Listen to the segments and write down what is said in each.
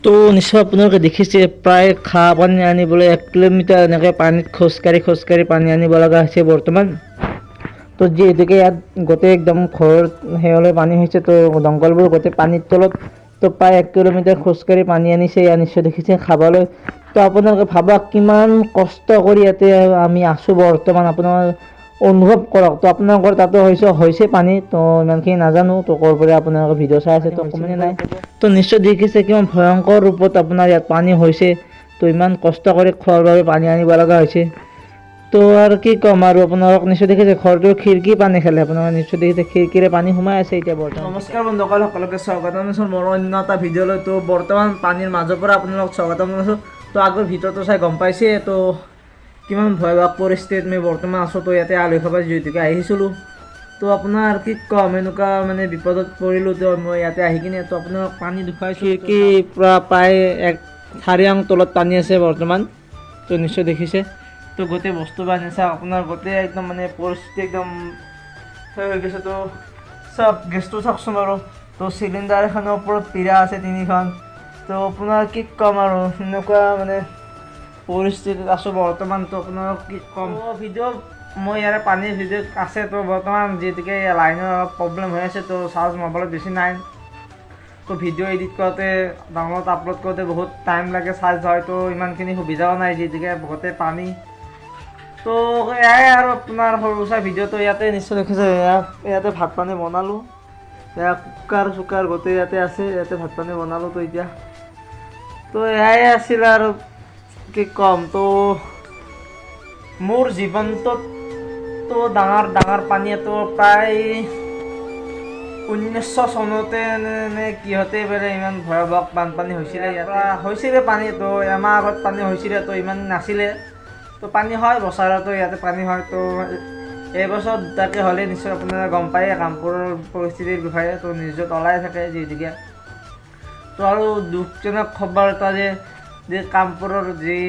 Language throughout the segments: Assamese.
তো নিশ্চয় আপোনালোকে দেখিছে, প্ৰায় খোৱা পানী আনিবলৈ 1 কিলোমিটাৰ এনেকৈ পানীত খোজকাঢ়ি খোজকাঢ়ি পানী আনিব লগা হৈছে বৰ্তমান। তো যিহেতুকে ইয়াত গোটেই একদম ঘৰৰ সেইলৈ পানী হৈছে, তো দমকলবোৰ গোটেই পানীৰ তলত। তো প্ৰায় 1 কিলোমিটাৰ খোজকাঢ়ি পানী আনিছে ইয়াত, নিশ্চয় দেখিছে, খাবলৈ। তো আপোনালোকে ভাবক কিমান কষ্ট কৰি ইয়াতে আমি আছোঁ বৰ্তমান, আপোনাৰ অনুভৱ কৰক। তো আপোনালোকৰ তাতো হৈছে পানী, তো ইমানখিনি নাজানো। তো ক'ৰ পৰা আপোনালোকে ভিডিঅ' চাই আছে, তো কমেণ্ট নাই। তো নিশ্চয় দেখিছে কিমান ভয়ংকৰ ৰূপত আপোনাৰ ইয়াত পানী হৈছে। তো ইমান কষ্ট কৰি খোৱাৰ বাবে পানী আনিব লগা হৈছে। তো আৰু কি ক'ম আৰু আপোনালোক নিশ্চয় দেখিছে, ঘৰটোৰ খিৰিকী পানী খালে। আপোনালোকে নিশ্চয় দেখিছে, খিৰিকীৰে পানী সোমাই আছে এতিয়া বৰ্তমান। নমস্কাৰ বন্ধুসকল, সকলোকে স্বাগতম জনাইছোঁ মোৰ অন্য এটা ভিডিঅ'লৈ। তো বৰ্তমান পানীৰ মাজৰ পৰা আপোনালোকক স্বাগতম জনাইছোঁ। তো আগৰ ভিডিঅ'টো চাই গম পাইছে তো কিমান ভয়াৱহ পৰিস্থিতিত মই বৰ্তমান আছোঁ। তো ইয়াতে আলহী খাব যিহেতুকে আহিছিলোঁ, তো আপোনাৰ কি ক'ম, এনেকুৱা মানে বিপদত পৰিলোঁ। তো মই ইয়াতে আহি কিনে তো আপোনাক পানী দেখুৱাইছোঁ। খিৰিকী পূৰা প্ৰায় এক 4 আং তলত পানী আছে বৰ্তমান। তো নিশ্চয় দেখিছে। তো গোটেই বস্তু বান্ধি চাওক, আপোনাৰ গোটেই একদম মানে পৰিস্থিতি একদম সেই হৈ গৈছে। তো চাওক, গেছটো চাওকচোন আৰু। তো চিলিণ্ডাৰ এখনৰ ওপৰত পীৰা আছে তিনিখন। তো আপোনাৰ কি ক'ম আৰু, এনেকুৱা মানে পৰিস্থিতিত আছোঁ বৰ্তমান। তো আপোনাক কি ক'ম, ভিডিঅ' মই ইয়াৰে পানীৰ ভিডিঅ' আছে। তো বৰ্তমান যিহেতুকে লাইনৰ অলপ প্ৰব্লেম হৈ আছে, তো চাৰ্জ মোবাইলত বেছি নাই। তো ভিডিঅ' এডিট কৰোঁতে, ডাউনলোড আপলোড কৰোঁতে বহুত টাইম লাগে, চাৰ্জ হয়। তো ইমানখিনি সুবিধাও নাই, যিহেতুকে বহুতে পানী। তো এয়াই আৰু আপোনাৰ সৰু চাই ভিডিঅ'টো। ইয়াতে নিশ্চয় দেখিছে, ইয়াতে ভাত পানী বনালোঁ। এয়া কুকাৰ চুকাৰ গোটেই ইয়াতে আছে, ইয়াতে ভাত পানী বনালোঁ। তো এতিয়া তো এয়াই আছিল আৰু কি ক'ম। তো মোৰ জীৱনটোত তো ডাঙৰ ডাঙৰ পানীটো প্ৰায় 1900 চনতে নে কিহতে বোলে ইমান ভয়াৱহ বানপানী হৈছিলে। ইয়াতে হৈছিলে পানী, তো এমাহ আগত পানী হৈছিলে, তো ইমান নাছিলে। তো পানী হয় বছৰতো, ইয়াতে পানী হয়। তো এইবছৰ দুটাকে হ'লে নিশ্চয় আপোনালোকে গম পায় কামপুৰৰ পৰিস্থিতিৰ বিষয়ে, তো নিউজত ওলাই থাকে যিহেতুকে। তো আৰু দুখজনক খবৰ এটা যে কামপুৰৰ যি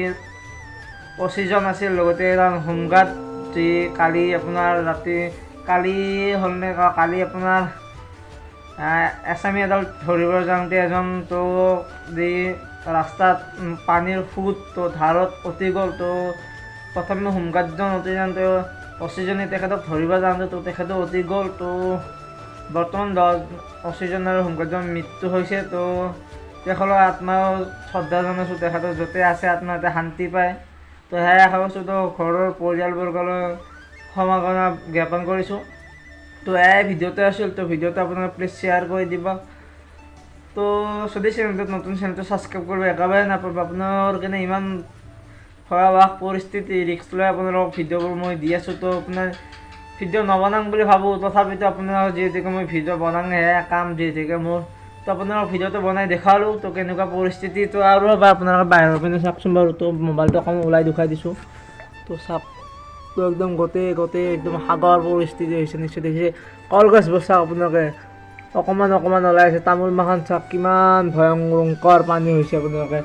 অ'চিজন আছিল, লগতে এজন হোমগাৰ্ড, যি কালি আপোনাৰ ৰাতি, কালি হ'লনে কালি আপোনাৰ এছামী এডাল ধৰিব যাওঁতে এজন তো যি ৰাস্তাত পানীৰ সোঁত, তো ধাৰত উটি গ'ল। তো প্ৰথমে হোমগাৰ্ডজন উটি যাওঁতে অ'চিজনে তেখেতক ধৰিব যাওঁতে তো তেখেতো উটি গ'ল। তো বৰ্তমান অ'চিজন আৰু হোমগাৰ্ডজন মৃত্যু হৈছে। তো তেখেতৰ আত্মাও শ্ৰদ্ধা জনাইছোঁ, তেখেতৰ য'তে আছে আত্মা যাতে শান্তি পায়, তো সেয়াই আশা কৰিছোঁ। তো ঘৰৰ পৰিয়ালবৰ্গলৈ সমবেদনা জ্ঞাপন কৰিছোঁ। তো এয়াই ভিডিঅ'টো আছিল। তো ভিডিঅ'টো আপোনালোকে প্লিজ শ্বেয়াৰ কৰি দিব। তো যদি চেনেলটোত নতুন, চেনেলটো ছাবস্ক্ৰাইব কৰিব একেবাৰে নাপাব। আপোনাৰ কাৰণে ইমান ভয়াৱহ পৰিস্থিতি ৰিস্ক লৈ আপোনালোকক ভিডিঅ'বোৰ মই দি আছোঁ। তো আপোনাৰ ভিডিঅ' নবনাম বুলি ভাবোঁ, তথাপিতো আপোনালোক যিহেতুকে মই ভিডিঅ' বনাম, সেয়াই কাম যিহেতুকে মোৰ। তো আপোনালোক ভিডিঅ'টো বনাই দেখুৱালোঁ তো কেনেকুৱা পৰিস্থিতি। তো আৰু এবাৰ আপোনালোকে বাহিৰৰ পিনে চাওকচোন বাৰু। তো মোবাইলটো অকণমান ওলাই দেখুৱাই দিছোঁ। তো চাওক, তো একদম গোটেই গোটেই একদম সাগৰ পৰিস্থিতি হৈছে, নিশ্চয় দেখিছে। কলগছবোৰ চাওক আপোনালোকে, অকণমান অকণমান ওলাই আছে। তামোল মাখান চাওক, কিমান ভয়ংকৰ পানী হৈছে আপোনালোকে।